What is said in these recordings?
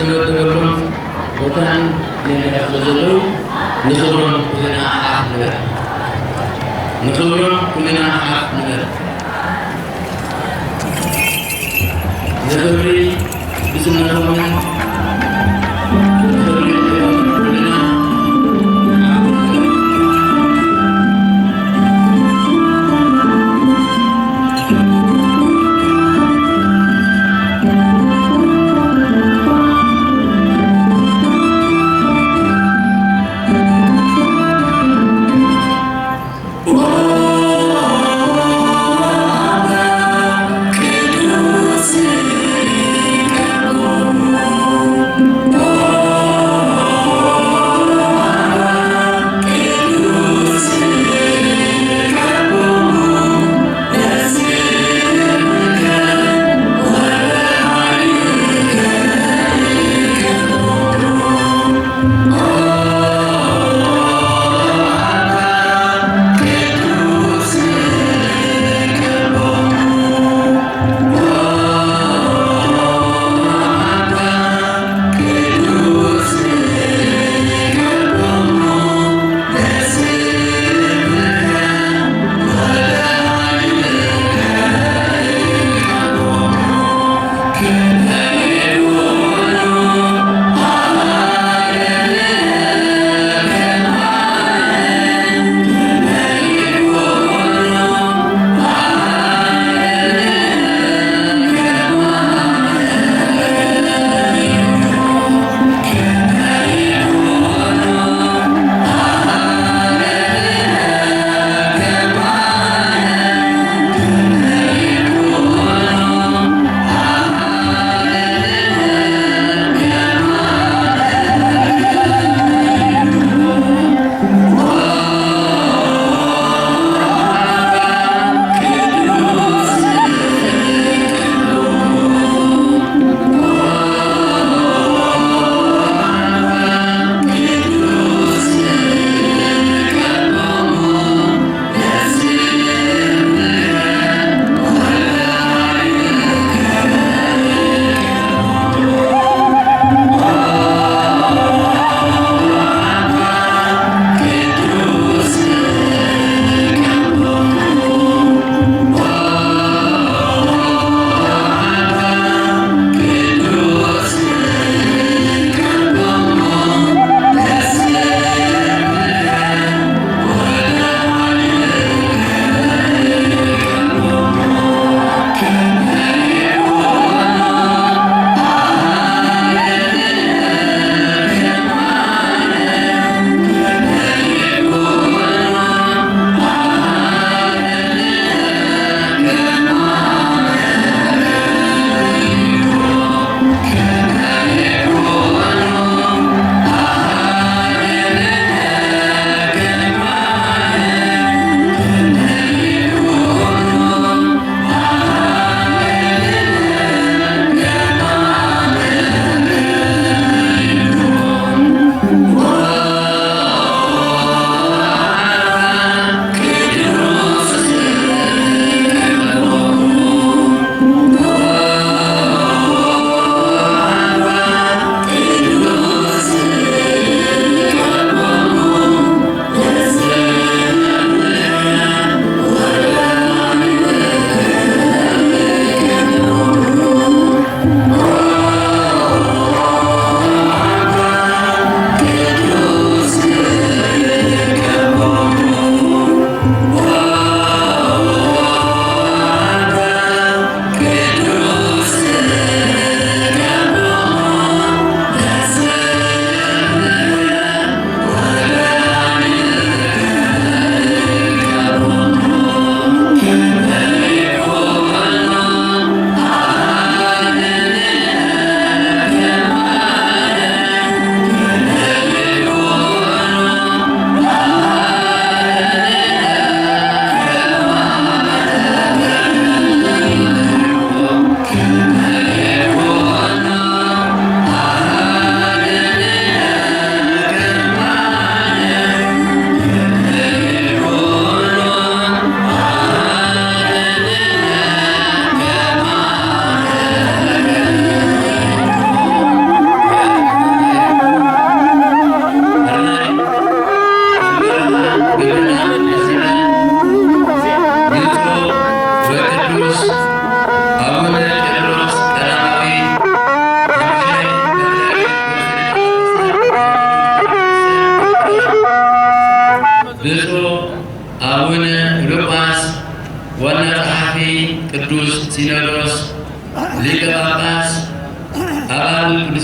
ዝመደበሎም ቦታን ሜዳን ስለ ዘለዉ ንኽብሮም ኩልና ሓፍ ንበል። ንኽብሮም ኩልና ሓፍ ንበል። ንኽብሪ ብስነቶምን ንኽብሪ ኩልና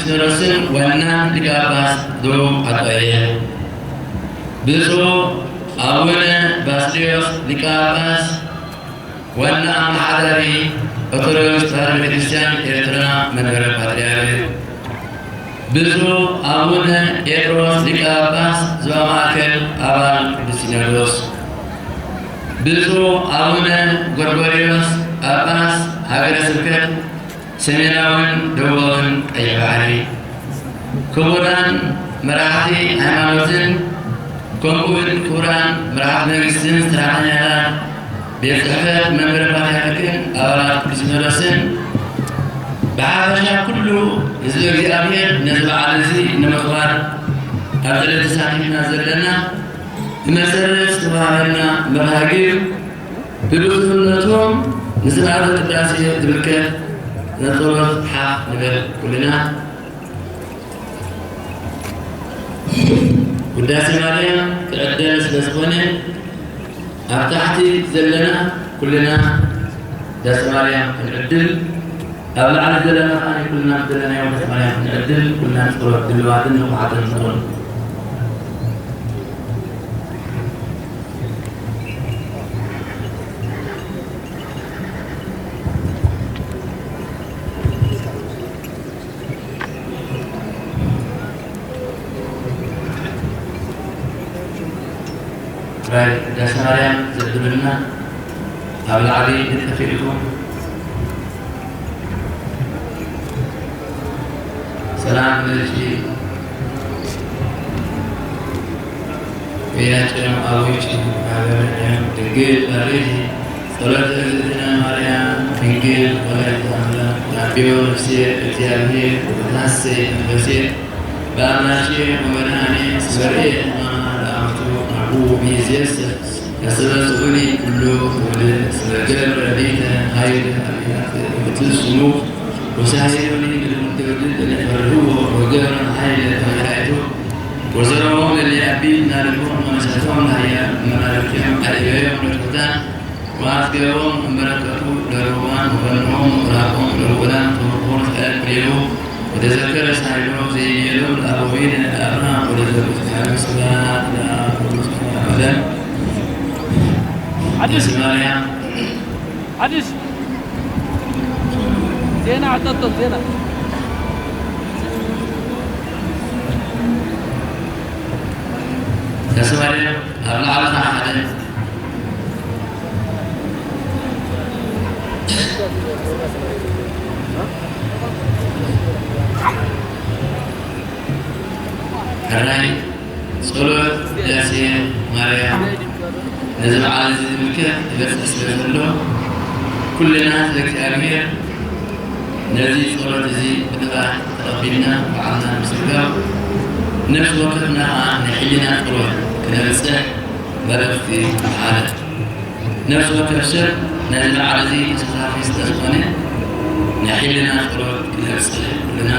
ሲኖዶስን ዋና ሊቀ ጳጳስ ደቡብ ኣጣየ፣ ብፁዕ ኣቡነ ባስልዮስ ሊቀ ጳጳስ ዋና ኣመሓዳሪ ኦርቶዶክስ ተዋሕዶ ቤተክርስትያን ኤርትራ መንበረ ፓትርያርክ፣ ብፁዕ ኣቡነ ጴጥሮስ ሊቀ ጳጳስ ዞባ ማእከል ኣባል ቅዱስ ሲኖዶስ፣ ብፁዕ ኣቡነ ጎርጎርዮስ ጳጳስ ሃገረ ስብከት ሰሜናውን ደቡባውን ቀይሕ ባሕሪ፣ ክቡራን መራሕቲ ሃይማኖትን ከምኡውን ክቡራን መራሕቲ መንግስትን ሰራሕተኛታት ቤት ጽሕፈት መንበረ ፓትርያርክን ኣባላት ቅዱስ ሲኖዶስን ብሓፈሻ ኩሉ ህዝቢ እግዚኣብሔር ነዚ በዓል እዚ ንምኽባር ኣብ ጸሎት ተሳቲፍና ዘለና ብመሰረት ዝተዋህበና መርሃ ግብር ብብፁዕነቶም ንስርዓተ ቅዳሴ ዝምልከት ንጸሎት ሓፍ ንበል ኩልና። ውዳሴ ማርያም ክዕደል ስለ ዝኾነ ኣብ ታሕቲ ዘለና ኩልና ውዳሴ ማርያም ክንዕድል፣ ኣብ ላዕሊ ዘለና ከኣ ኩልና ዘለናዮ ውዳሴ ማርያም ክንዕድል ኩልና ጸሎት ድልዋትን ንቑሓትን ንኹን። ራይ ቅዳሴ ማርያም ዘብልና ኣብ ላዕሊ ንጠፊእኩም ሰላም ምልኪ ወያጨም ኣዊጭ ማህበረ ድንግል በሪኪ ጸሎተ እግዝእትነ ማርያም ድንግል ወላዲተ ኣምላክ ናቢዮ ነፍስየ እግዚአብሔር ወታሰይ መንፈስየ በአምላኬ ወመድኃኔ ስመርኤ ሕማማ ለአመቱ ናሁ ሚዜሰ ያስተበጽኡኒ ኩሉ ትውልድ ስለ ገብረ ሊተ ኃይል አብያት ወትስሙ ወሳሄዮኒ ለእንተ ትውልድ ለፈርህዎ ወገብረ ኃይል ተመላይቱ ወዘረቦም ለሊአቢብ ናልቦም ወነሳቶም ለሃያ መናልክዮም አልበዮም ለትሑታን ወአጽገቦም እምበረከቱ ለርሁባን ወፈንሆም ምዕራቆም ለውላን ተመክሮ ተቀሪቡ ወተዘከረ ሳይሎ ዘይቤሎ ለአበዊነ ለአብርሃም ወለዘብእግዚአብሔር ስብሐት ለአብ ወወልድ ወመንፈስ ቅዱስ። አዲስ ማርያም አዲስ ዜና አጠጦ ዜና ተስፋ ማርያም ኣብ ላዕሊ ሓደ ሕራይ ጸሎት ቅዳሴ ማርያም ነዚ በዓል እዚ ዝምልከት ይበጽሕ ስለ ዘሎ፣ ኩልና ህዝበ እግዚኣብሔር ነዚ ጸሎት እዚ ብንቕሓት ተቐቢልና በዓልና ንምስጋው፣ ነፍሲ ወከፍና ኸዓ ናይ ሕሊና ጸሎት ክነብጽሕ መልእኽቲ ይመሓላለፍ። ነፍሲ ወከፍ ሰብ ነዚ በዓል እዚ ተሳታፊ ስለ ዝኾነ፣ ናይ ሕልና ጸሎት ክነብጽሕ ኩልና።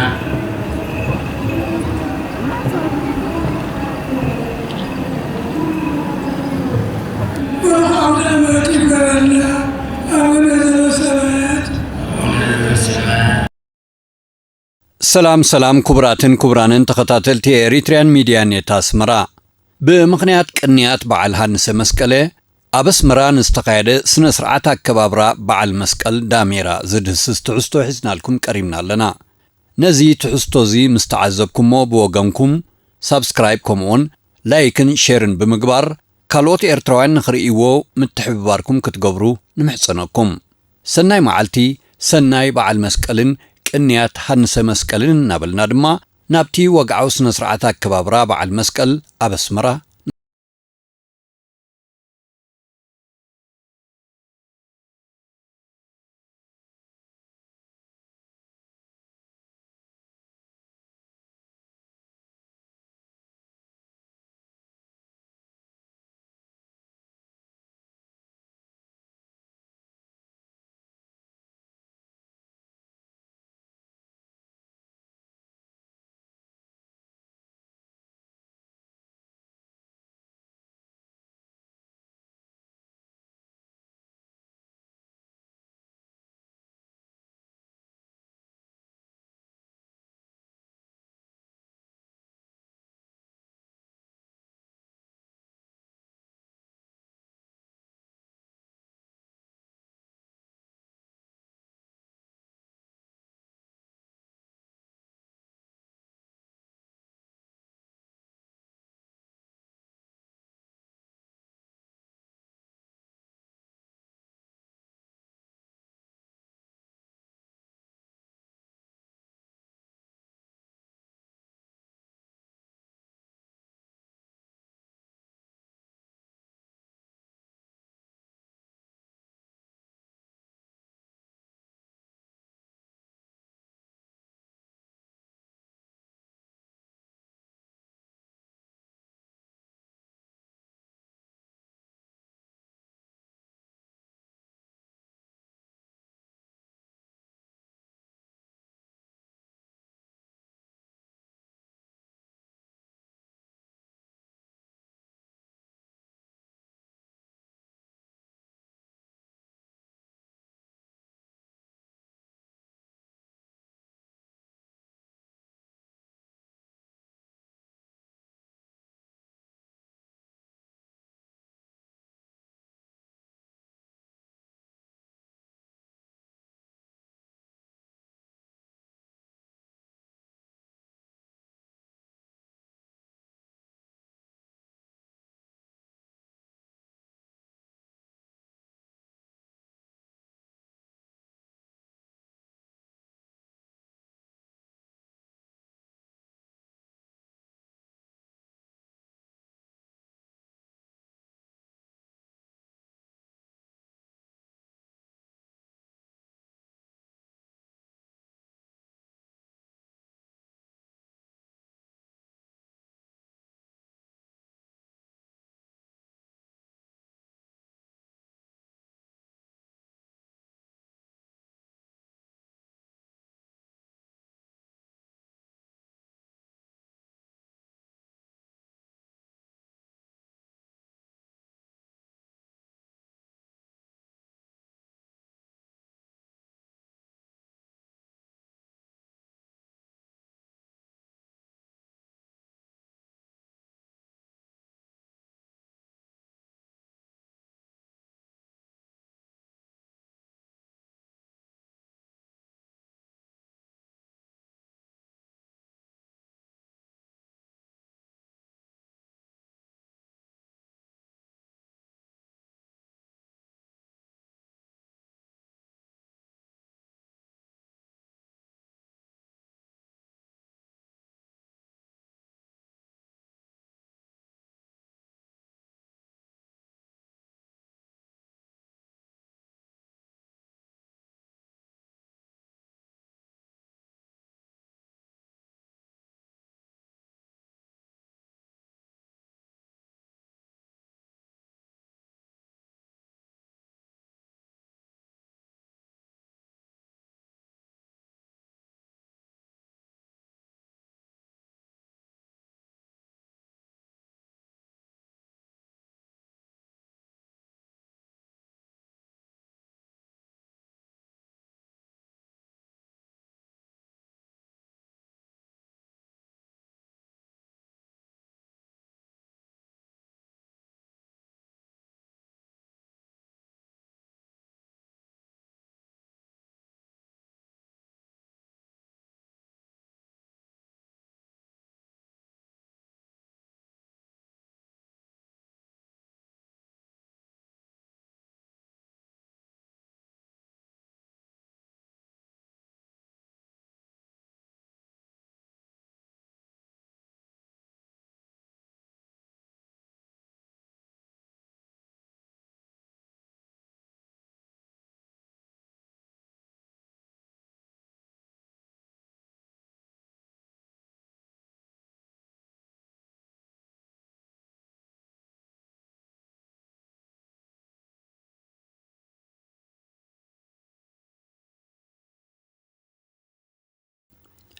ብሩኽ ዓውደ ዓመት ይግበረልና። ኣቡነ ዘበሰማያት። ሰላም ሰላም፣ ክቡራትን ክቡራንን ተኸታተልቲ ኤሪትሪያን ሚድያ ኔት ኣስመራ። ብምኽንያት ቅንያት በዓል ሃንሰ መስቀለ፣ ኣብ ኣስመራ ንዝተኻየደ ስነ ስርዓት ኣከባብራ በዓል መስቀል ዳሜራ ዝድህስስ ትሕዝቶ ሒዝናልኩም ቀሪብና ኣለና። ነዚ ትሕዝቶ እዚ ምስ ተዓዘብኩሞ ብወገንኩም ሳብስክራይብ ከምኡውን ላይክን ሼርን ብምግባር ካልኦት ኤርትራውያን ንኽርእይዎ ምትሕብባርኩም ክትገብሩ ንምሕጸነኩም። ሰናይ መዓልቲ፣ ሰናይ በዓል መስቀልን ቅንያት ሃንሰ መስቀልን እናበልና ድማ ናብቲ ወግዓዊ ስነ ስርዓት ኣከባብራ በዓል መስቀል ኣብ ኣስመራ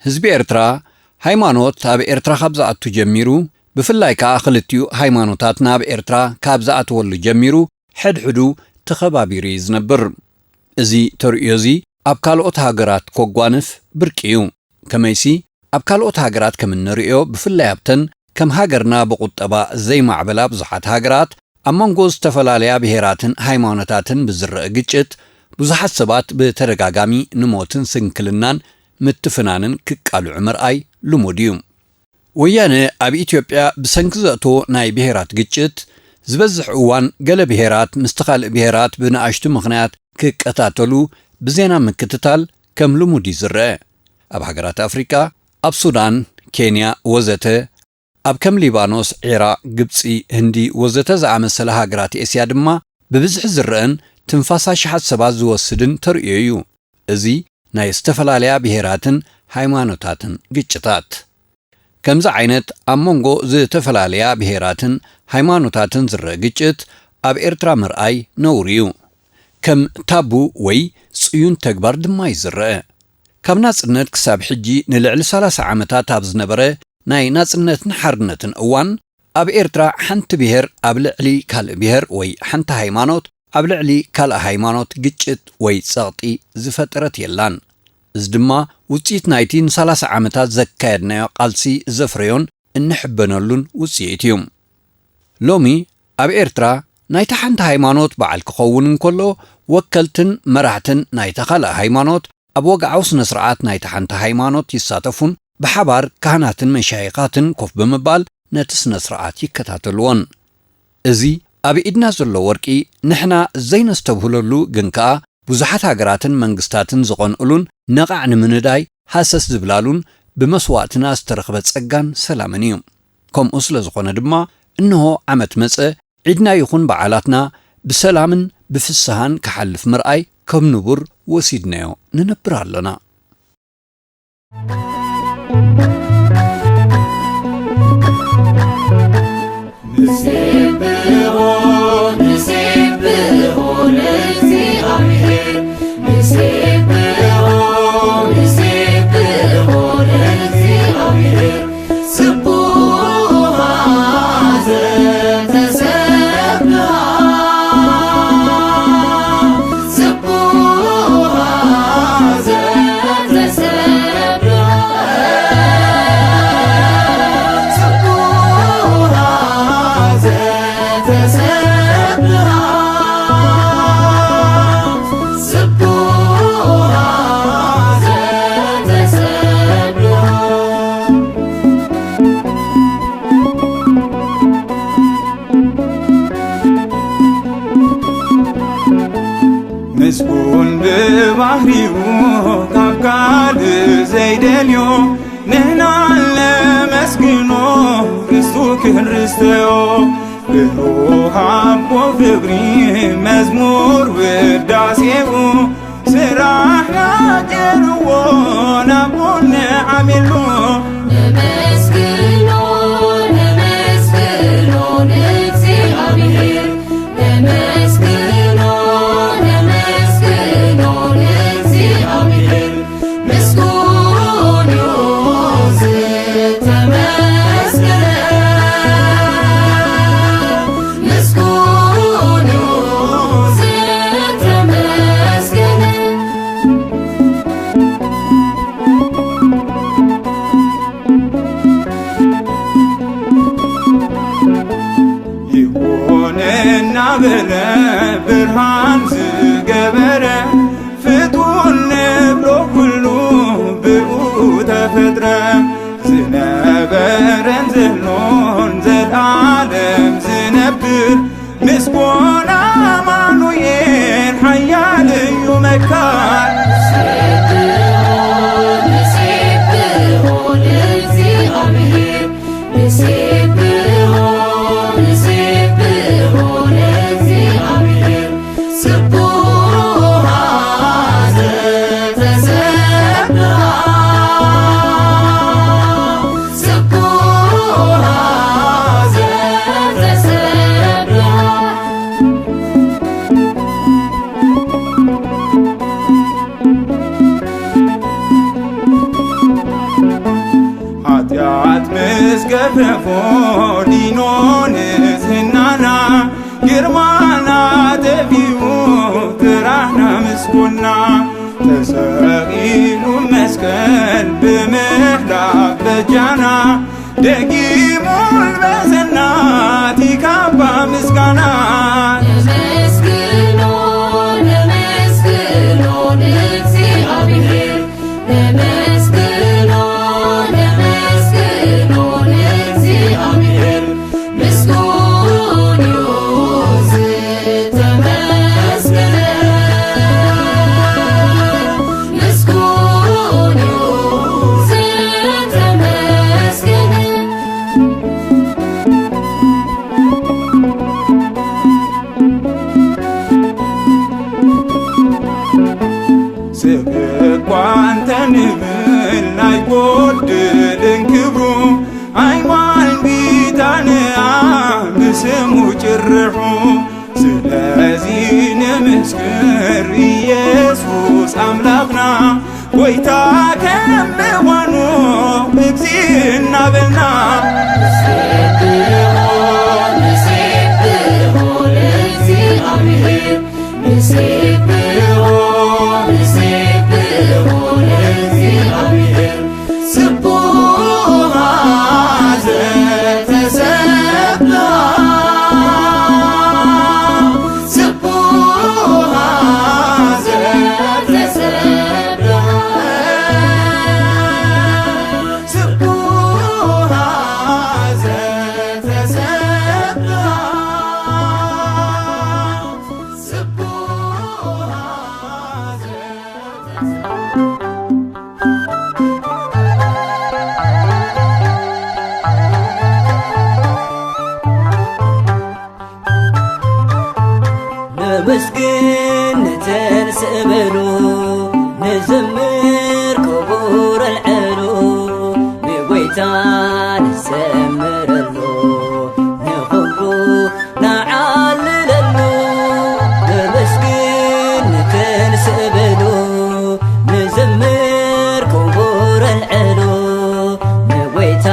ህዝቢ ኤርትራ፣ ሃይማኖት ኣብ ኤርትራ ካብ ዝኣቱ ጀሚሩ፣ ብፍላይ ከኣ ክልቲኡ ሃይማኖታት ናብ ኤርትራ ካብ ዝኣተወሉ ጀሚሩ፣ ሕድሕዱ ተኸባቢሩ እዩ ዝነብር። እዚ ተርእዮ እዚ ኣብ ካልኦት ሃገራት ኮጓንፍ ብርቂ እዩ። ከመይሲ፣ ኣብ ካልኦት ሃገራት ከም እንርእዮ፣ ብፍላይ ኣብተን ከም ሃገርና ብቁጠባ ዘይማዕበላ ብዙሓት ሃገራት፣ ኣብ መንጎ ዝተፈላለያ ብሄራትን ሃይማኖታትን ብዝረአ ግጭት፣ ብዙሓት ሰባት ብተደጋጋሚ ንሞትን ስንክልናን ምትፍናንን ክቃልዑ ምርኣይ ልሙድ እዩ። ወያነ ኣብ ኢትዮጵያ ብሰንኪ ዘእተዎ ናይ ብሄራት ግጭት፣ ዝበዝሕ እዋን ገለ ብሄራት ምስቲ ካልእ ብሄራት ብንኣሽቱ ምኽንያት ክቀታተሉ ብዜና ምክትታል ከም ልሙድ እዩ ዝረአ። ኣብ ሃገራት ኣፍሪቃ፣ ኣብ ሱዳን፣ ኬንያ ወዘተ፣ ኣብ ከም ሊባኖስ፣ ዒራቕ፣ ግብጺ፣ ህንዲ ወዘተ ዝኣመሰላ ሃገራት ኤስያ ድማ ብብዝሒ ዝረአን ትንፋስ ኣሽሓት ሰባት ዝወስድን ተርእዮ እዩ። እዚ ናይ ዝተፈላለያ ብሄራትን ሃይማኖታትን ግጭታት። ከምዚ ዓይነት ኣብ መንጎ ዝተፈላለያ ብሄራትን ሃይማኖታትን ዝረአ ግጭት ኣብ ኤርትራ ምርኣይ ነውሪ እዩ። ከም ታቡ ወይ ጽዩን ተግባር ድማ እዩ ዝረአ። ካብ ናጽነት ክሳብ ሕጂ ንልዕሊ ሰላሳ ዓመታት ኣብ ዝነበረ ናይ ናጽነትን ሓርነትን እዋን፣ ኣብ ኤርትራ ሓንቲ ብሄር ኣብ ልዕሊ ካልእ ብሄር ወይ ሓንቲ ሃይማኖት ኣብ ልዕሊ ካልእ ሃይማኖት ግጭት ወይ ጸቕጢ ዝፈጠረት የላን። እዚ ድማ ውጽኢት ናይቲ ንሰላሳ ዓመታት ዘካየድናዮ ቃልሲ ዘፍረዮን እንሕበነሉን ውጽኢት እዩ። ሎሚ ኣብ ኤርትራ ናይታ ሓንቲ ሃይማኖት በዓል ክኸውን እንከሎ፣ ወከልትን መራሕትን ናይታ ካልእ ሃይማኖት ኣብ ወግዓዊ ስነ ስርዓት ናይታ ሓንቲ ሃይማኖት ይሳተፉን ብሓባር ካህናትን መሻይኻትን ኮፍ ብምባል ነቲ ስነ ስርዓት ይከታተልዎን። እዚ ኣብ ኢድና ዘሎ ወርቂ ንሕና ዘይነስተብህለሉ ግን ከኣ ብዙሓት ሃገራትን መንግስታትን ዝቐንእሉን ነቓዕ ንምንዳይ ሃሰስ ዝብላሉን ብመስዋእትና ዝተረኽበ ጸጋን ሰላምን እዩ። ከምኡ ስለ ዝኾነ ድማ እንሆ ዓመት መጸ ዒድና ይኹን በዓላትና ብሰላምን ብፍስሃን ክሓልፍ ምርኣይ ከም ንቡር ወሲድናዮ ንነብር ኣለና። ንሴብሖ፣ ንሴብሖ ለእግዚኣብሔር፣ ንሴብሖ፣ ንሴብሖ ለእግዚኣብሔር፣ ስቡሃ ዘተሰብሃ፣ ስቡሃ ዘተሰብሃ፣ ስቡሃ ዘተሰብሃ፣ ስቡሃ ዘተሰብሃ። ምስጉን ብባህሪኡ ካብ ካልእ ዘይደልዮ፣ ንሕና ነመስግኖ ርስቱ ክንርስተዮ። ብሩኽ ኣቦ ክብሪ መዝሙር ውዳሴኡ፣ ስራሕና ገይርዎ ናብ ጎኒ ዓሚሉ። ነመስግኖ፣ ነመስግኖ ንእግዚኣብሔር፣ ነመስግኖ፣ ነመስግኖ ንእግዚኣብሔር። ምስጉን እዩ ዝተመስገነ፣ ምስጉን እዩ ዝተመስገነ። ይኹን እናበለ ብርሃን ዝገበረ፣ ፍጡር ንብሎ ኩሉ ብኡ ተፈጥረ። ዝነበረን ዘሎን ዘልኣለም ዝነብር፣ ምስጉን ኣማኑኤል ሓያል እዩ መካር። ንሴብሖ፣ ንሴብሖ ንእግዚኣብሔር፣ ንሴብሖ፣ ንሴብሖ ንእግዚኣብሔር፣ ስቡሃ ዘተሰብሃ፣ ስቡሃ ዘተሰብሃ። ፎሊኖ ንጽህናና፣ ግርማና ጠፊኡ፣ ጥራሕና ምስኩና። ተሰቒሉ መስቀል፣ ብምህላ በጃና፣ ደጊሙ ልበሰና፣ እቲ ካባ ምስጋና። ነመስግኖ፣ ነመስግኖ ንእግዚኣብሔር። ነመስግኖ፣ ነመስግኖ ንእግዚኣብሔር። ምስጉን እዩ ዝተመስገነ። ምስጉን እዩ ዝተመስገነ። ስብ እኳ እንተንብል ኣይጎድልን ክብሩ፣ ኣይማን ቢታንያ ብስሙ ጭርሑ። ስለዚ ንምስክር ኢየሱስ ኣምላኽና፣ ጎይታ ከም ምዃኑ እግዚእ እናበልና። ንሴብሖ፣ ንሴብሖ ለእግዚኣብሔር፣ ንሴብሖ፣ ንሴብሖ ለእግዚኣብሔር። ስቡሃ ዘተሰብሐ፣ ስቡሃ ዘተሰብሐ፣ ስቡሃ ዘተሰብሐ፣ ስቡሃ ዘተሰብሐ። ነመስግን ንተንስእ በሉ፣ ንዘምር ክቡር ኣልዕሉ፣ ንጎይታ ንዘምረሉ፣ ንኽብሩ ነዓልለሉ። ነመስግን ንተንስእ በሉ፣ ንዘምር ክቡር ኣልዕሉ፣ ንጎይታ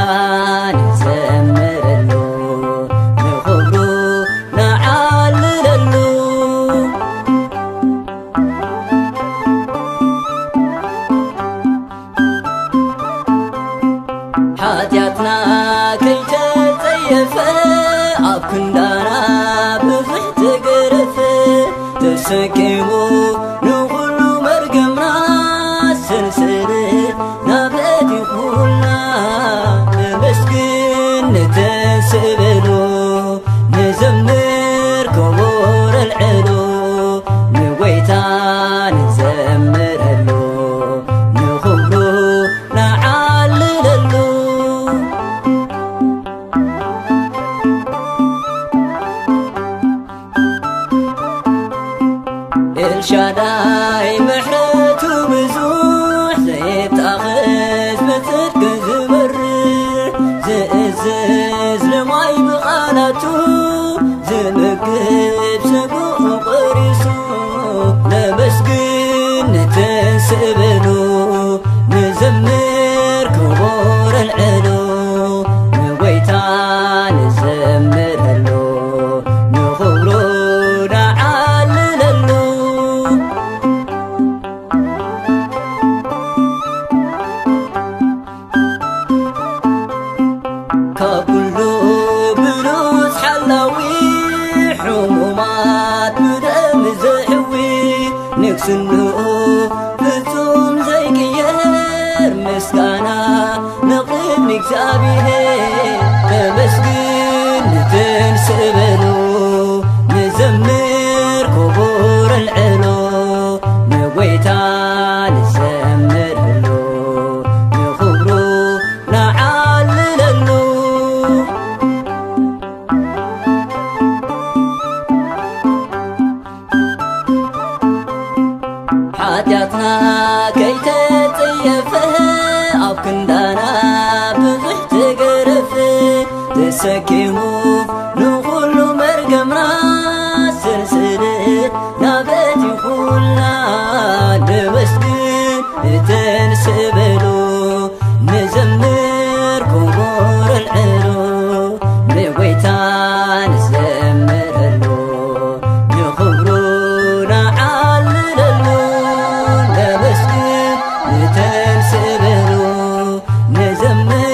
ንዘምረሉ፣ ንኽብሩ ነዓልለሉ። ሓጢኣትና ከይተጸየፈ፣ ኣብ ክንዳና ብዙሕ ተገረፈ። ተሰኪሙ ንኹሉ መርገምና፣ ሰንሰለት ናበቲ ኩልና። ነመስግን ንተንስእ በሉ፣ ንዘምር ክቡር ኣልዕሉ፣ ንጎይታ ንዘምረሉ፣ ንኽብሩ ነዓልለሉ። ኤልሻዳይ ምሕረቱ ብዙሕ፣ ዘይጣኸስ ብጽድቂ ዝበርህ፣ ዝእዝዝ ንማይ ብቓላቱ፣ ዝምግብ ስግኡ ቆሪሱ። ነመስግን ንተንስእ በሉ፣ ንዘምር ክቡር ኣልዕሉ፣ ንጎይታ ንዘምረሉ፣ ንኽብሩ ነዓልለሉ። ካብ ኩሉ ብሉጽ ሓላዊ፣ ሕሙማት ብደም ዘሕዊ፣ ንግስንኡ ፍጹም ዘይቅየር፣ ምስጋና ንቕድሚ እግዚኣብሔር። ነመስግን ንተንስእ በሉ፣ ንዘምር ክቡር ኣልዕሉ፣ ንጎይታ ንዘምረሉ፣ ንኽብሩ ነዓልለሉ። ሓጢኣትና ከይተጸየፈ፣ ኣብ ክንዳና ብዙሕ ተገረፈ። ተሰኪሙ ንኹሉ መርገምና፣ ሰንሰለት ናበቲ ኩልና። ነመስግን ንተንስእ በሉ፣ ንዘምር ክቡር ኣልዕሉ፣ ንዘምረሉ፣ ንኽብሩ ነዓልለሉ፣ ነመስግን፣ ንተንስእ በሉ፣ ንዘምር፣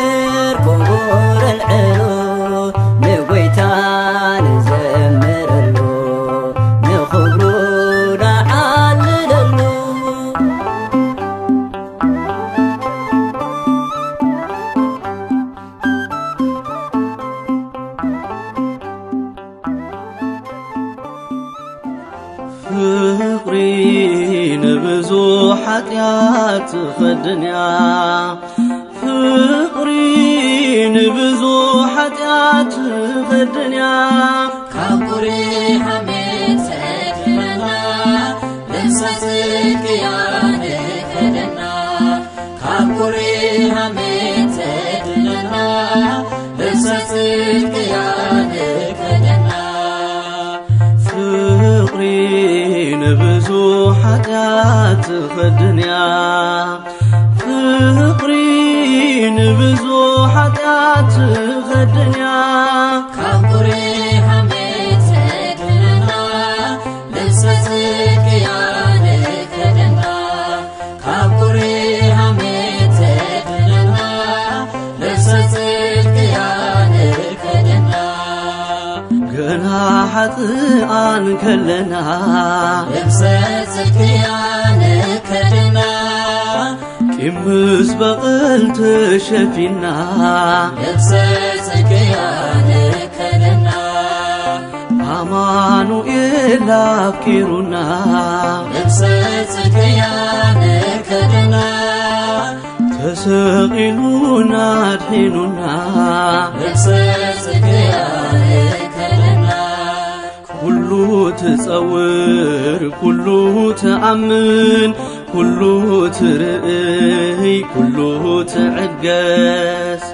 ክቡር ኣልዕሉ፣ ንጎይታ ንዘምረሉ፣ ንኽብሩ ነዓልለሉ። ፍቕሪ ንብዙሕ ሓጢኣት ትኸድንያ፣ ፍቕሪ ንብዙሕ ሓጢኣት ትኸድንያ። ካብ ቁሪ ሓሜት ተድሕነና፣ ልብሰ ጽድቅያ ንከደና። ካብ ቁሪ ሓሜት ተድሕነና፣ ልብሰ ጽድቅያ ንከደና። ፍቕሪ ንብዙሕ ሓጢኣት ትኸድንያ፣ ፍቕሪ ንብዙሕ ሓጢኣት ትኸድንያ። ካብ ቁሪ ሓሜት ተድሕነና፣ ልብሰ ጽድቅያ ንከደና። ካብ ቁሪ ሓሜት ተድሕነና፣ ልብሰ ጽድቅያ ንከደና። ገና ሓጥኣን ከለና፣ ልብሰ ጽድቅያ ንከደና። ቂም ምስ በቐል ተሸፊና፣ ልብሰ ጽድቅያ ንከደና። ኣማኑኤል ኣፍቂሩና፣ ልብሰ ጽድቅያ ንከደና። ተሰቒሉና ኣድሒኑና፣ ልብሰ ጽድቅያ ንከደና። ኩሉ ትጸውር፣ ኩሉ ትኣምን፣ ኩሉ ትርእይ፣ ኩሉ ትዕገስ።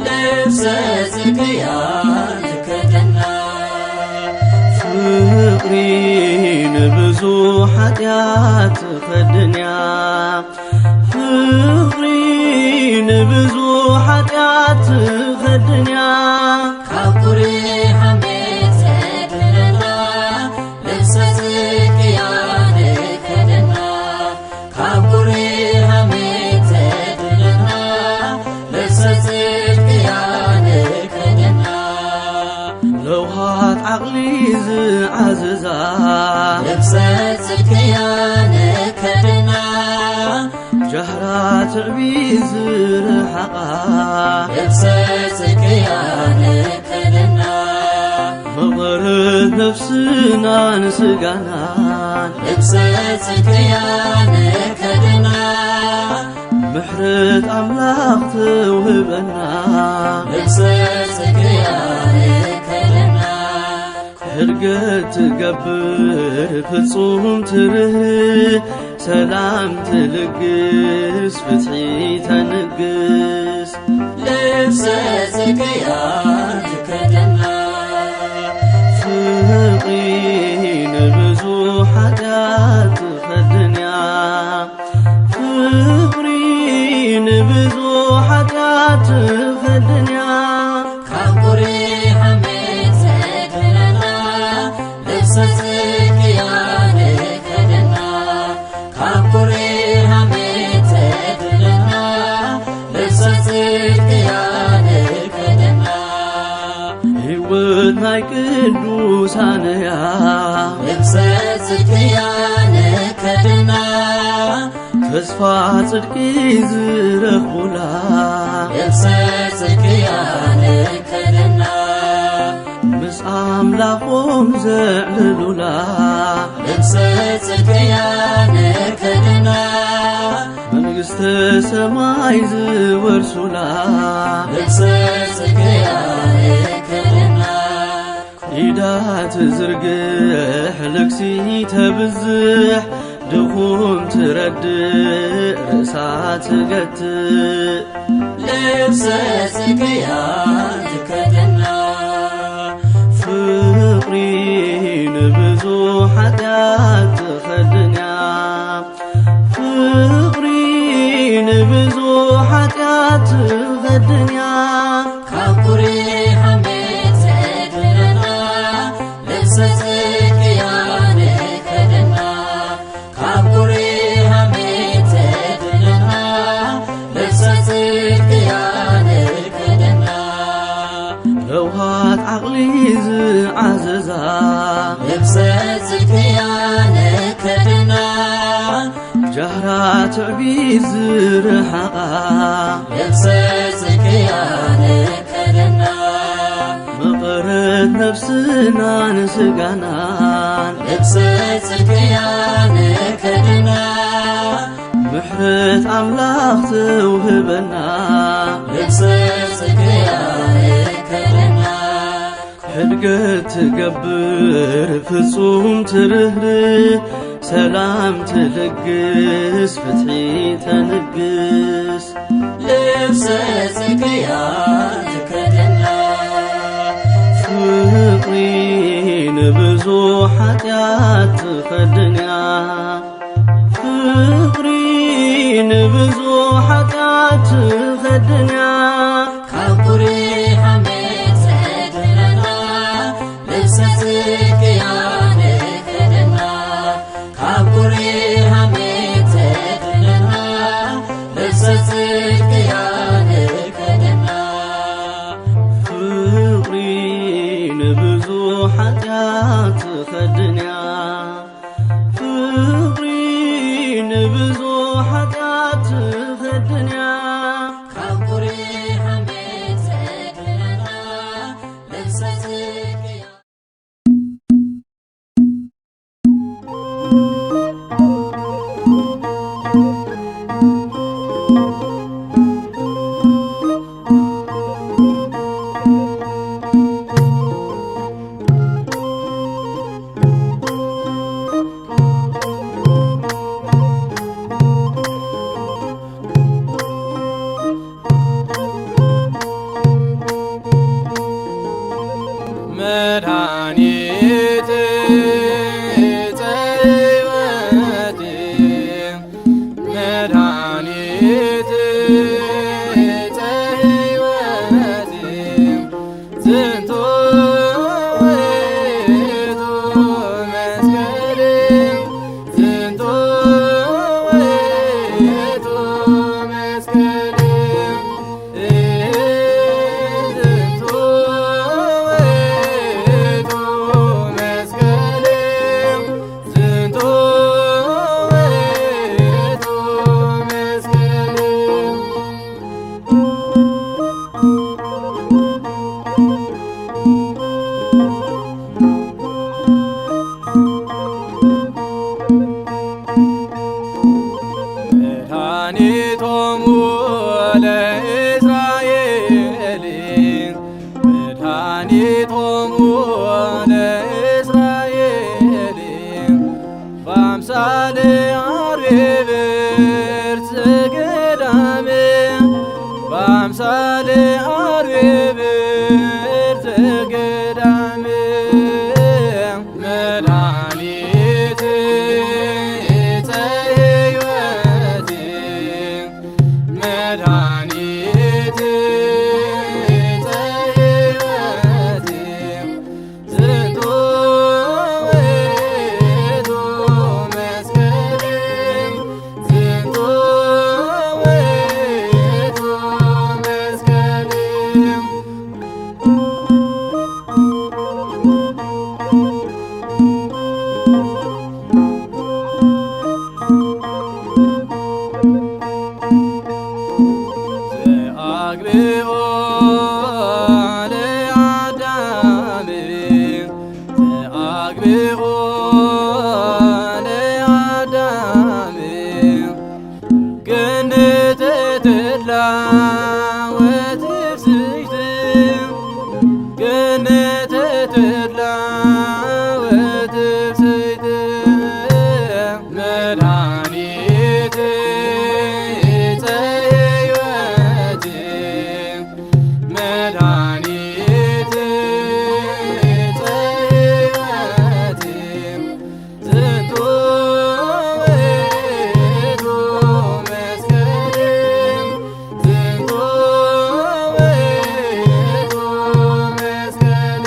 ልብሰ ጽድቅያ ንከደና። ፍቕሪ ንብዙሕ ሓጢኣት ትኸድንያ፣ ፍቕሪ ንብዙሕ ሓጢኣት ትኸድንያ። ካብ ቁሪ ሓሜት ተድሕነና፣ ልብሰ ጽድቅያ ንከደና። ካብ ቁሪ ሓሜት ተድሕነና፣ ልብሰ ጽድቅያ ንከደና። ለውሃት ዓቕሊ ዝዓዝዛ፣ ልብሰ ጽድቅያ ንከደና። ጃህራ ትዕቢት ዝረሓቓ፣ ልብሰ ጽድቅያ ንከደና። መቐረት ነፍስናን ስጋናን፣ ልብሰ ጽድቅያ ንከደና። ምሕረት ኣምላኽ ተውህበና፣ ልብሰ ጽድቅያ ንከደና። ሕድገት ትገብር ፍጹም ትርህ፣ ሰላም ትልግስ ፍትሒ ተንግስ። ልብሰ ጽድቅያ ትከደና። ፍቕሪ ንብዙሕ ሓጢኣት ትኸድንያ፣ ፍቕሪ ንብዙሕ ሓጢኣት ትኸድንያ። ካብ ቁሪ ሓሜት ተድሕነና፣ ልብሰ ጽድቅያ ንከደና። ካብ ቁሪ ሓሜት ተድሕነና፣ ልብሰ ጽድቅያ ንከደና። ህይወት ናይ ቅዱሳንያ፣ ልብሰ ጽድቅያ ንከደና። ተስፋ ጽድቂ ዝረኽቡላ፣ ልብሰ ጽድቅያ ንከደና። ምስ ኣምላኾም ዘዕልሉላ፣ ልብሰ ጽድቅያ ንከደና። መንግስተ ሰማይ ዝወርሱላ፣ ልብሰ ጽድቅያ ንከደና። ኢዳ ትዝርግሕ፣ ልግሲ ተብዝሕ፣ ድኹም ትረድእ፣ ርእሳ ትገትእ። ልብሰ ጽድቅያ ትከደና። ፍቕሪ ንብዙሕ ሓጢኣት ትኸድንያ፣ ፍቕሪ ንብዙሕ ሓጢኣት ትኸድንያ። ካብ ቁሪ ሓሜት ተድሕነና፣ ዓዘዛ ልብሰ ጽድቅያ ንከደና፣ ጃህራ ትዕቢት ዝረሓቓ ልብሰ ጽድቅያ ንከደና፣ መቐረት ነፍስናን ስጋናን ልብሰ ጽድቅያ ንከደና፣ ምሕረት ኣምላኽ ተውህበና ልብሰ ጽድቅያ ንከደና። ሕድገት ትገብር ፍጹም ትርህርህ፣ ሰላም ትልግስ ፍትሒ ተንግስ። ልብሰ ጽድቅያ ትከደና። ፍቕሪ ንብዙሕ ሓጢኣት ትኸድንያ። ፍቕሪ ንብዙሕ ሓጢኣት ትኸድንያ። ካብ ቁሪ ሓሜት ዘድሕነና ልብሰ ጽድቅያ ንከደና። ካብ ቁሪ ሓሜት ዘድሕነና ልብሰ ጽድቅያ ንከደና። ፍቕሪ ንብዙሕ ሓጢኣት ትኸድንያ። ፍቕሪ ንብዙሕ ሓጢኣት ትኸድንያ። ካብ ቁሪ ሓሜት ዘድሕነና ልብሰ ጽድቅያ። መድኃኒት ዕፀ ሕይወት፣ መድኃኒት ዕፀ ሕይወት፣ ዝንቱ ውእቱ መስቀል፣ ዝንቱ ውእቱ መስቀል። ዝንቱ ውእቱ መስቀል፣ ዝንቱ ውእቱ መስቀል። መድኃኒቶሙ ለእስራኤል፣ መድኃኒቶሙ ለእስራኤል፣ በአምሳለ አርዌ ብርት ገዳም፣ በአምሳለ አርዌ ብርት ገዳም። መድኃኒት ዕፀ ሕይወት፣ መድኃኒት ዕፀ ሕይወት፣ ዝንቱ ውእቱ መስቀል፣ ዝንቱ ውእቱ መስቀል። ዘአግብኦ ለአዳም፣ ዘአግብኦ ለአዳም፣ ገነተ ተድላ ወትፍስሕት፣ ገነተ ተድላ ወትፍስሕት። መድኃኒት ዕፀ ሕይወት፣ መድኃኒት ዕፀ ሕይወት፣ ዝንቱ ውእቱ መስቀል፣ ዝንቱ ውእቱ መስቀል።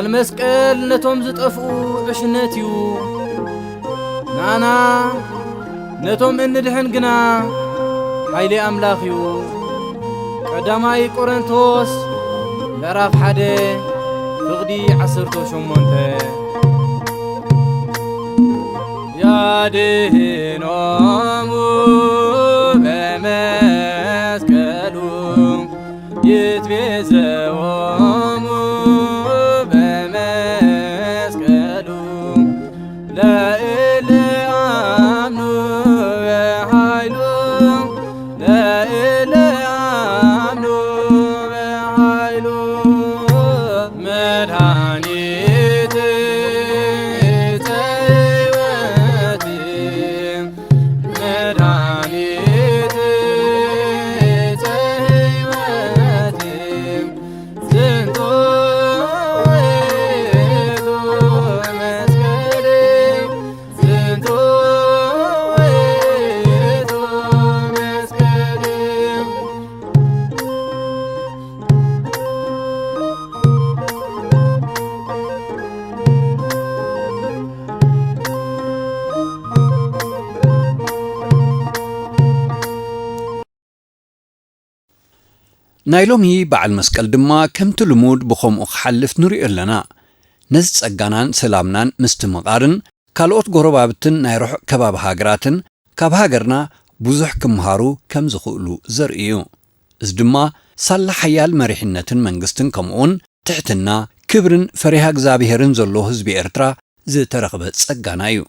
በዓል መስቀል ነቶም ዝጠፍኡ ዕሽነት እዩ። ንኣና ነቶም እንድሕን ግና ሓይሊ ኣምላኽ እዩ። ቀዳማይ ቆሮንቶስ ምዕራፍ ሓደ ፍቕዲ ዓሰርተ ሸሞንተ። ያድህኖሙ በመስቀሉ ይትቤዘዎሙ በመስቀሉ ለእለ አምኑ በኃይሉ ለእለ አምኑ በኃይሉ መድኃኒት ሕይወት መድኃኒት ሕይወት ዝንቱ ውእቱ መስቀል ዝንቱ ውእቱ መስቀል። ናይ ሎሚ በዓል መስቀል ድማ ከምቲ ልሙድ ብኸምኡ ክሓልፍ ንሪኦ ኣለና። ነዚ ጸጋናን ሰላምናን ምስትምቓርን ካልኦት ጎረባብትን ናይ ርሑቕ ከባቢ ሃገራትን ካብ ሃገርና ብዙሕ ክምሃሩ ከም ዝኽእሉ ዘርኢ እዩ። እዚ ድማ ሳላ ሓያል መሪሕነትን መንግስትን ከምኡውን ትሕትና፣ ክብርን ፈሪሃ እግዚኣብሄርን ዘሎ ህዝቢ ኤርትራ ዝተረኽበ ጸጋና እዩ።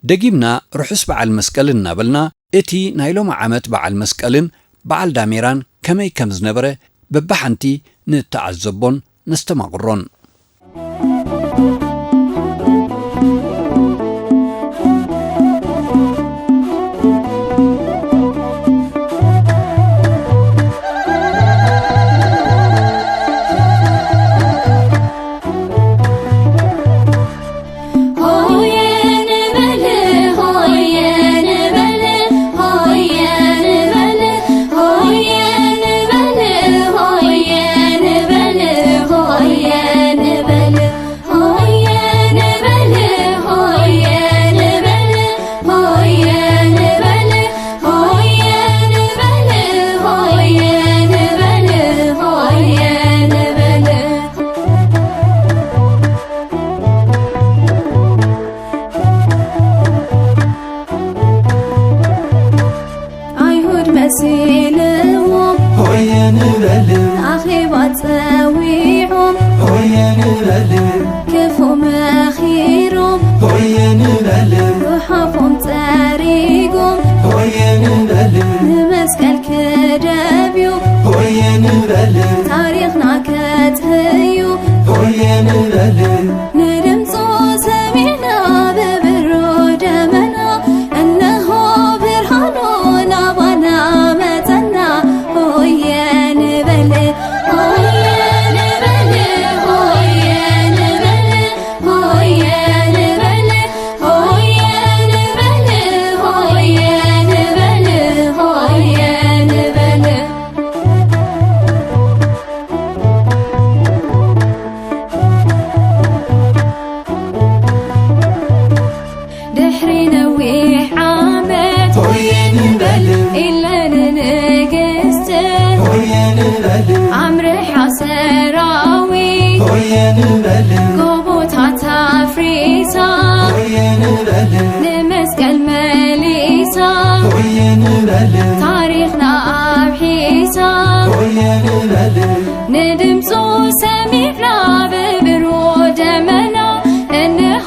ደጊምና ርሑስ በዓል መስቀል እናበልና፣ እቲ ናይ ሎሚ ዓመት በዓል መስቀልን በዓል ዳሜራን ከመይ ከም ዝነበረ በብሓንቲ ንተዓዘቦን ነስተማቕሮን። ሆየ ንበል፣ ሆየ ንበል፣ ሆየ ንበል፣ ሆየ ንበል፣ ሆየ ንበል፣ ሆየ ንበል። ሆየ ንበል፣ ሆየ ንበል፣ ሆየ ንበል፣ ሆየ ንበል፣ ሆየ ንበል፣ ሆየ ንበል። ኣይሁድ መሲልዎም ሆየ ንበል። ኣኼባ ጸዊዖም ሆየ ንበል። ክፉ መኺሮም ሆየ ንበል። ጉሓፎም ጸሪጎም ሆየ ንበል። ንመስቀል ክደብዩ ሆየ ንበል። ታሪኽና ከጥህዩ ሆየ ንበል። ንድምፁ ሰሚዕና ብብሩህ ደመና፣ እነሆ ብርሃኑ ናባና መጸና። ሆየ ንበል፣ ሆየ ንበል፣ ሆየ ንበል፣ ሆየ ንበል፣ ሆየ ንበል፣ ሆየ ንበል፣ ሆየ ንበል። ድሕሪ ነዊሕ ዓመት ሆየ ንበል። ኢለ ንንግስቲ ሆየ ንበል። ኣምርሓ ሰራዊት ሆየ ንበል። ጎቦታት ኣፍሪሳ ሆየ ንበል። ንመስቀል መሊሳ ሆየ ንበል። ታሪኽና ኣብሒሳ ሆየ ንበል። ንድምፁ ሰሚዕና ብብሩህ ደመና፣ እንሆ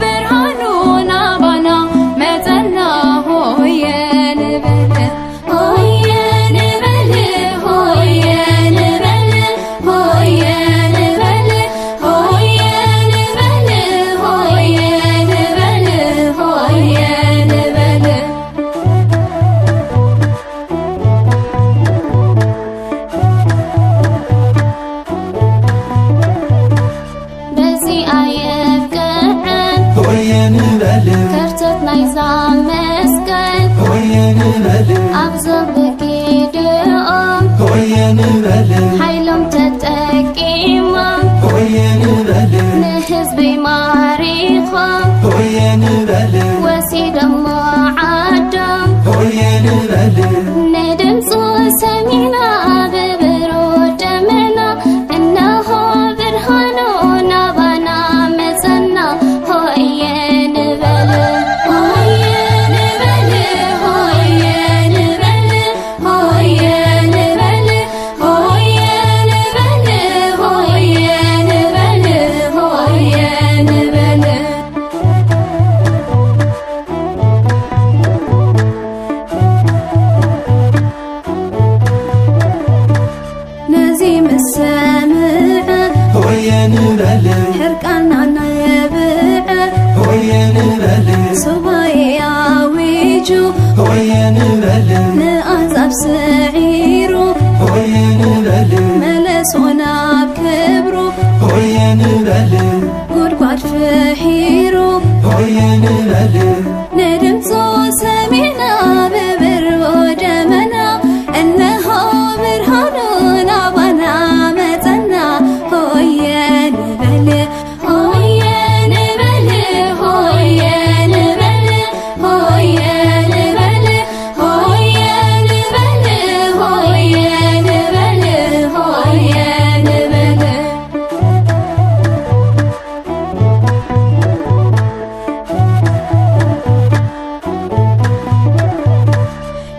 ብርሃኑ ናባና መጸና። ሆየ ንበል፣ ሆየ ንበል፣ ሆየ ንበል፣ ሆየ ንበል፣ ሆየ ንበል፣ ሆየ ንበል፣ ሆየ ንበል። በዚ ኣየብቅዐ ማሪኾም ሆየ ንበል፣ ወሲዶሞ ዓዶም ሆየ ንበል፣ ንድምፁ ሰሚዕና ብብሩህ ደመና፣ እነሆ ብርሃኑ ናባና መጸና። ሆየ ንበል፣ ሆየ ንበል፣ ሆየ ንበል፣ ሆየ ንበል፣ ሆየ ንበል፣ ሆየ ንበል፣ ሆየ ንበል። ነዚ ምስ ሰምዐ ሆየ ንበል፣ ሕርቃና ነብዐ ሆየ ንበል፣ ሱባኤ ኣዊጁ ሆየ ንበል፣ ንኣሕዛብ ስዒሩ ሆየ ንበል፣ መለሶ ናብ ክብሩ ሆየ ንበል፣ ጉድጓድ ፍሒሩ ሆየ ንበል፣ ንድምፁ ሰሚዕና ብብሩህ ደመና፣ እነሆ ብርሃኑ ናባና መጸና። ሆየ ንበል፣ ሆየ ንበል፣ ሆየ ንበል፣ ሆየ ንበል፣ ሆየ ንበል፣ ሆየ ንበል፣ ሆየ ንበል።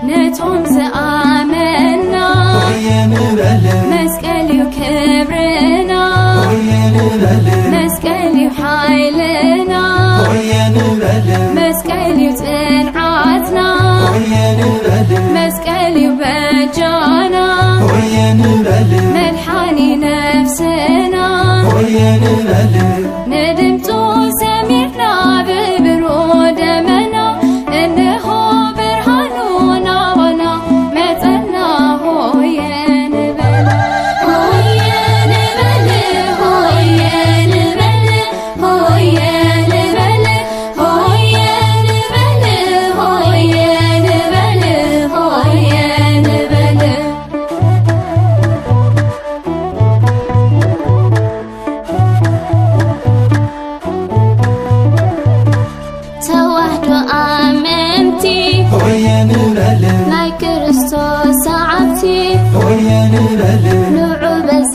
ነቶም ዝኣመና ሆየ ንበል፣ መስቀል እዩ ክብርና፣ ሆየ ንበል፣ መስቀል እዩ ሓይልና፣ ሆየ ንበል፣ መስቀል እዩ ጽንዓትና፣ ሆየ ንበል፣ መስቀል እዩ በጃና፣ ሆየ ንበል፣ መድሓኒ ነፍስና፣ ሆየ ንበል፣ ንድምፁ ሰሚዕና ብብሩህ ደመና፣ እንሆ ብርሃኑ ናባና መጸና። ሆየ ንበል፣ ሆየ ንበል፣ ሆየ ንበል፣ ሆየ ንበል፣ ሆየ ንበል፣ ሆየ ንበል፣ ሆየ ንበል። ተዋህዶ ኣመንቲ ሆየ ንበል፣ ናይ ክርስቶስ ሰዓብቲ ሆየ ንበል፣ ንዑ በዚ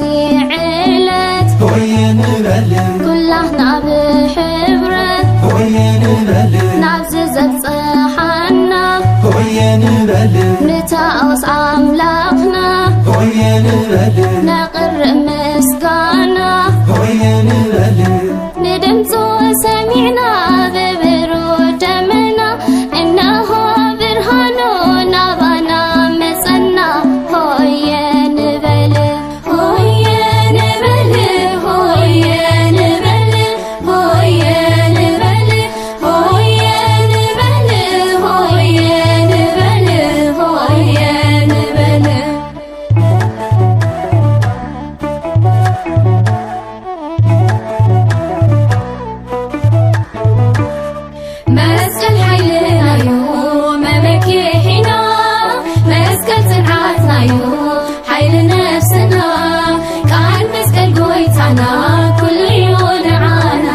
ዕለት ሆየ ንበል፣ ኩላህና ብሕብረት ሆየ ንበል፣ ናብዚ ዘብጽሓና ሆየ ንበል፣ ንታኦስ ኣምላኽና ሆየ ንበል፣ ነቕርብ ምስጋና ሆየ ንበል፣ ንድምፁ ሰሚዕና ብብሩህ ደመና፣ እነሆ ብርሃኑ ናባና መጸና። ሆየ ንበል፣ ሆየ ንበል፣ ሆየ ንበል፣ ሆየ ንበል፣ ሆየ ንበል፣ ሆየ ንበል፣ ሆየ ንበል። መስቀል ሓይልናዩ መመኪሒና፣ መስቀል ጽንዓትናዩ ሓይሊ ነፍስና። ቃል መስቀል ጎይታና ኩሉዩ ንዓና።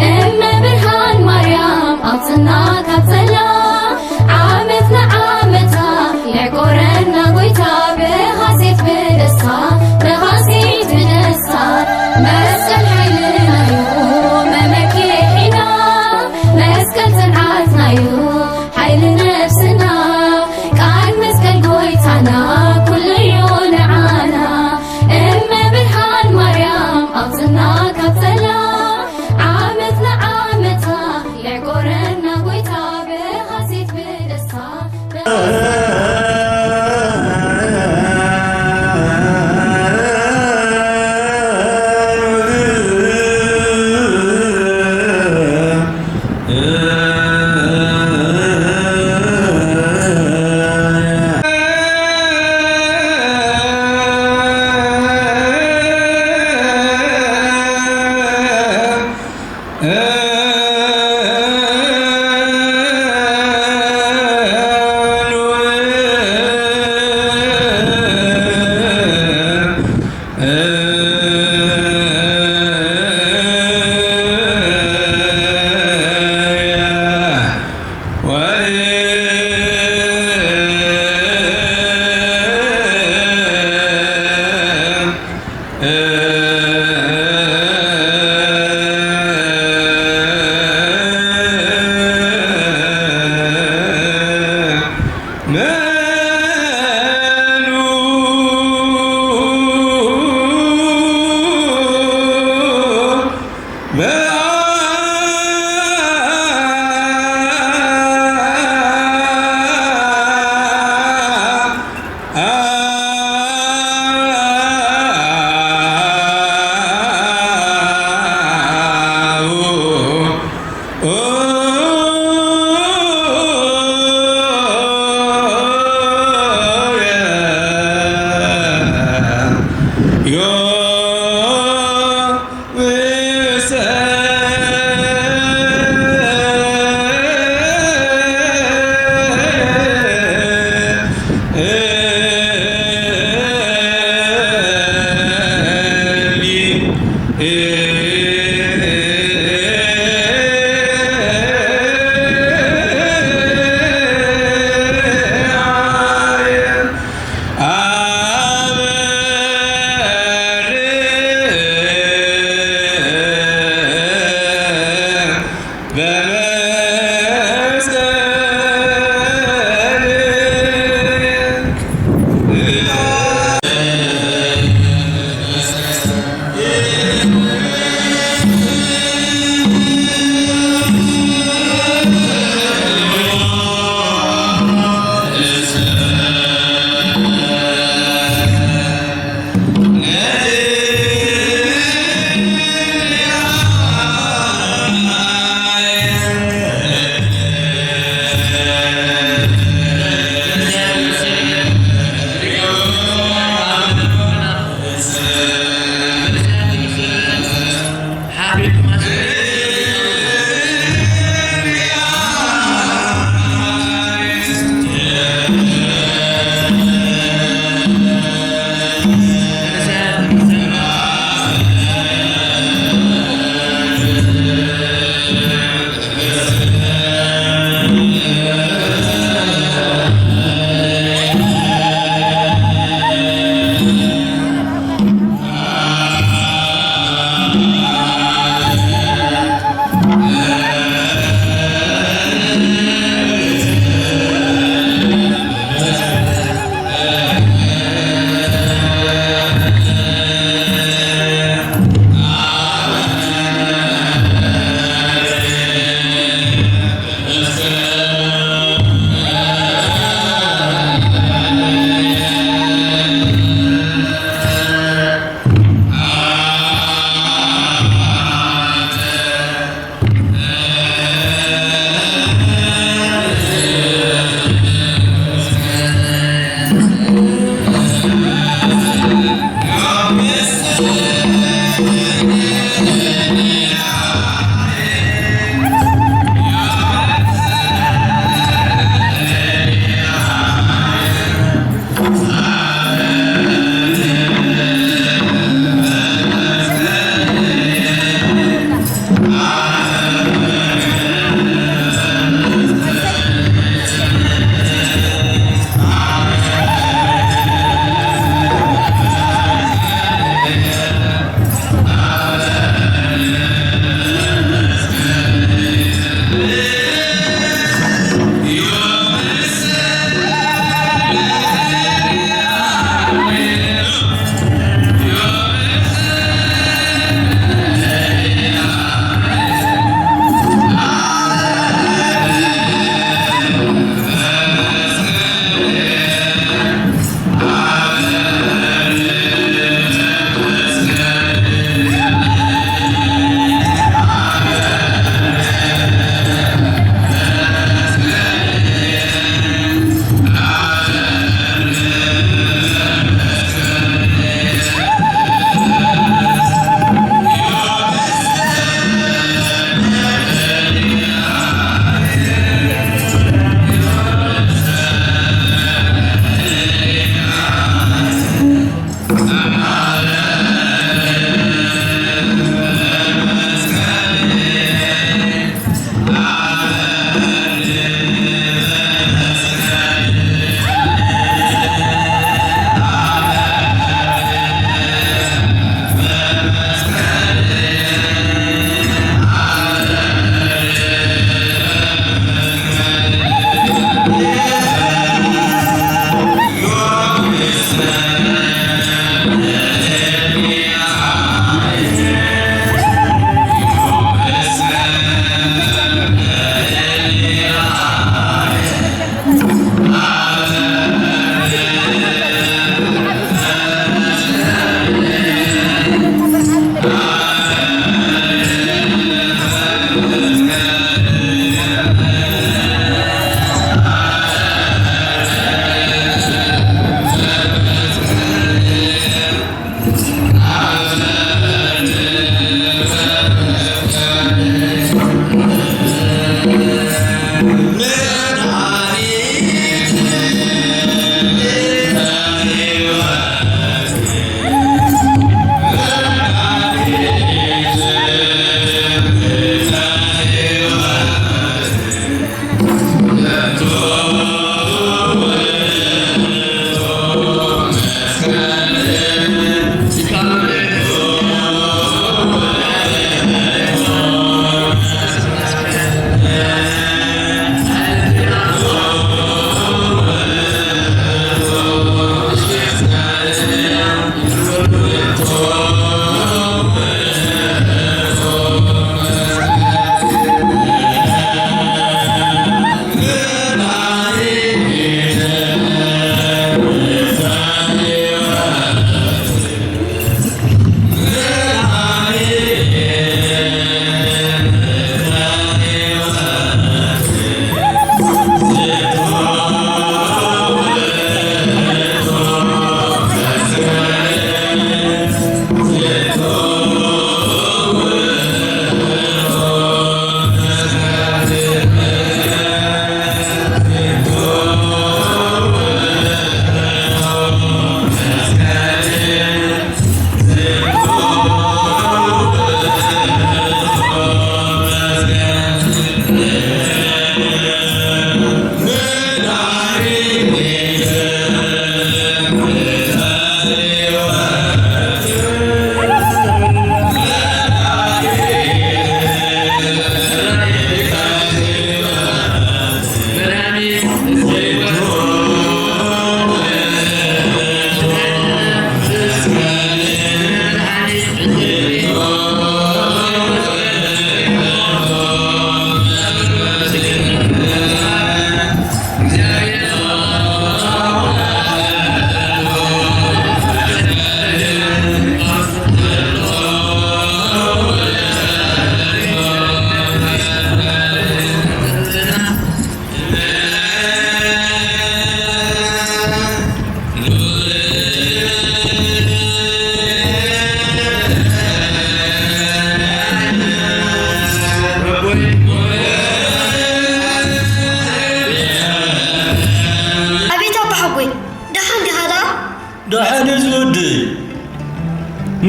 እመ ብርሃን ማርያም ኣውጽና ካብ ጸላም። ዓመት ንዓመታ የዕቆረና ጎይታ ብሃሴት ብደስታ፣ ብሃሴት ብደስታ። መስቀል ሓይልናዩ መመኪሒና፣ መስቀል ጽንዓትናዩ ሓይሊ ነፍስና። ቃል መስቀል ጎይታና ኩሉዩ ንዓና። እመ ብርሃን ማርያም ኣውጽና ካብ ጸላም። ዓመት ንዓመታ የዕቆረና ጎይታ ብሃሴት ብደስታ።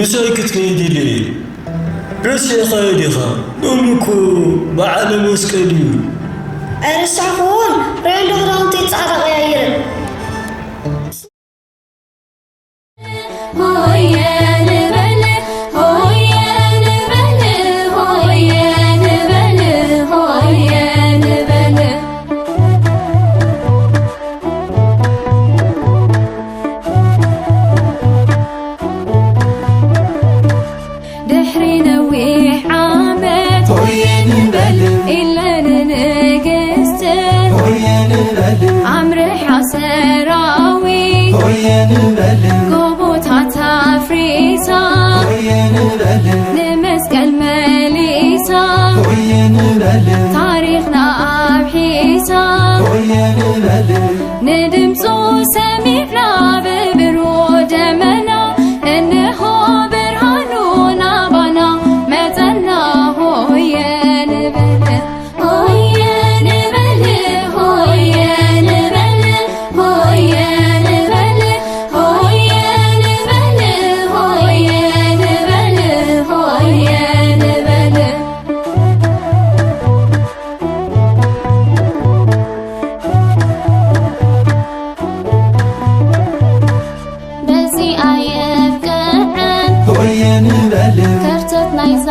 ምሳይ ክትከይድ ኢለ እየ። ረሲዕካዮ ዲኻ? ሎሚ እኮ በዓለ መስቀል እዩ። ኣይረሳዕኩዎን። ርኣይ ኣሎ ክዳውንተይ ጻዕዳ ቀያይረ። ሆየ ንበል፣ ሆየ ንበል፣ ሆየ ንበል፣ ሆየ ንበል። ድሕሪ ነዊሕ ዓመት ሆየ ንበል። ኢለ ንንግስቲ ሆየ ንበል። ኣምርሓ ሰራዊት ሆየ ንበል። ጎቦታት ኣፍሪሳ ሆየ ንበል። ንመስቀል መሊሳ ሆየ ንበል። ታሪኽና ኣብሒሳ ሆየ ንበል። ንድምፁ ሰሚዕና ብብሩህ ደመና፣ እንሆ ብርሃኑ ናባና መጸና። ሆየ ንበል፣ ሆየ ንበል፣ ሆየ ንበል፣ ሆየ ንበል፣ ሆየ ንበል፣ ሆየ ንበል፣ ሆየ ንበል። በዚ ኣየብቅዕን ሆየ ንበል። ከርተት ናይዛ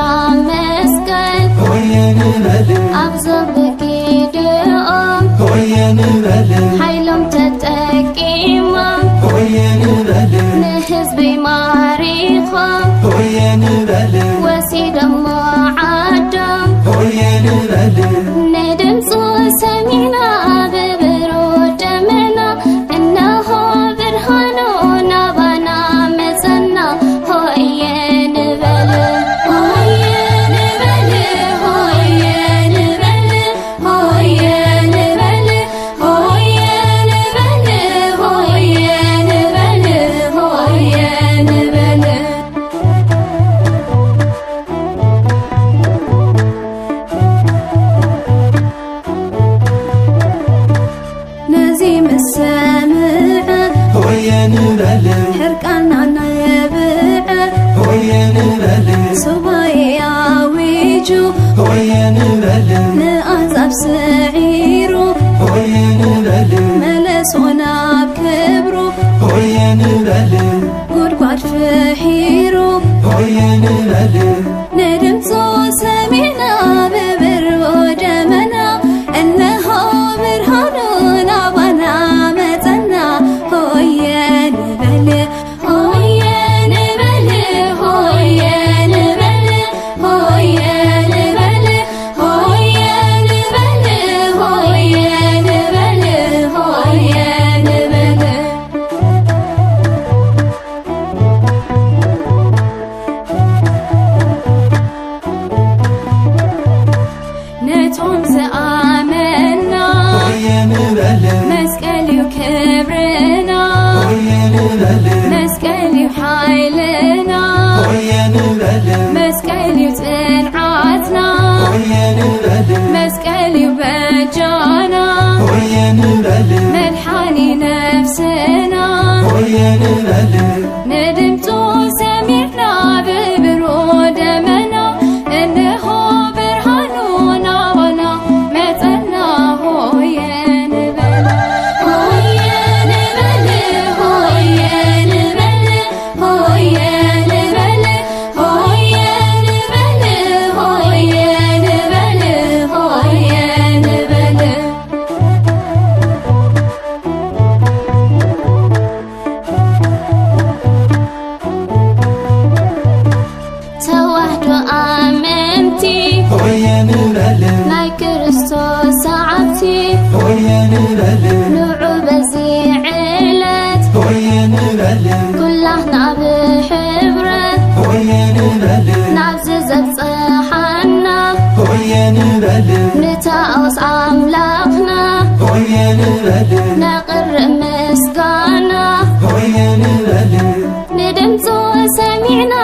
መስቀል ሆየ ንበል። ኣብዞም በጊድኦም ሆየ ንበል። ሓይሎም ተጠቂሞም ሆየ ንበል። ንህዝበይ ማሪኾም ሆየ ንበል። ወሲዶሞ ዓዶም ሆየ ንበል። ንድምፁ ሰሚዕና ብብሩህ ደመና፣ እነሆ ብርሃኑ ናባና መጸና። ሆየ ንበል፣ ሆየ ንበል፣ ሆየ ንበል፣ ሆየ ንበል፣ ሆየ ንበል፣ ሆየ ንበል፣ ሆየ ንበል። ነዚ ምስ ሰምዐ ሆየ ንበል። ሕርቃና ነብዐ ሆየ ንበል። ሱባኤ ኣዊጁ ሆየ ንበል። ንኣሕዛብ ስዒሩ ሆየ ንበል። መለሶ ናብ ክብሩ ሆየ ንበል። ጉድጓድ ፍሒሩ ሆየ ንበል። ንድምፁ ሰሚዕና ብብሩህ ደመና፣ እነሆ ብርሃኑ ናባና መጸና። ሆየ ንበል፣ ሆየ ንበል፣ ሆየ ንበል፣ ሆየ ንበል፣ ሆየ ንበል፣ ሆየ ንበል፣ ሆየ ንበል። ነቶም ዝኣመና ሆየ ንበል። መስቀል እዩ ክብርና ሆየ ንበል። መስቀል እዩ ሓይልና ሆየ ንበል። መስቀል እዩ ጽንዓትና ሆየ ንበል። መስቀል እዩ በጃና ሆየ ንበል። መድሓኒ ነፍስና ሆየ ንበል። ንድምፁ ሰሚዕና ብብሩህ ደመና፣ እንሆ ብርሃኑ ናባና መጸና። ሆየ ንበል፣ ሆየ ንበል፣ ሆየ ንበል፣ ሆየ ንበል፣ ሆየ ንበል፣ ሆየ ንበል፣ ሆየ ንበል። ተዋህዶ ኣመንቲ ሆየ ንበል። ናይ ክርስቶስ ሰዓብቲ ሆየ ንበል። ንዑ በዚ ዕለት ሆየ ንበል። ኩላህና ብሕብረት ሆየ ንበል። ናብዚ ዘብጽሓና ሆየ ንበል። ንታኦስ ኣምላኽና ሆየ ንበል። ነቕርብ ምስጋና ሆየ ንበል። ንድምፁ ሰሚዕና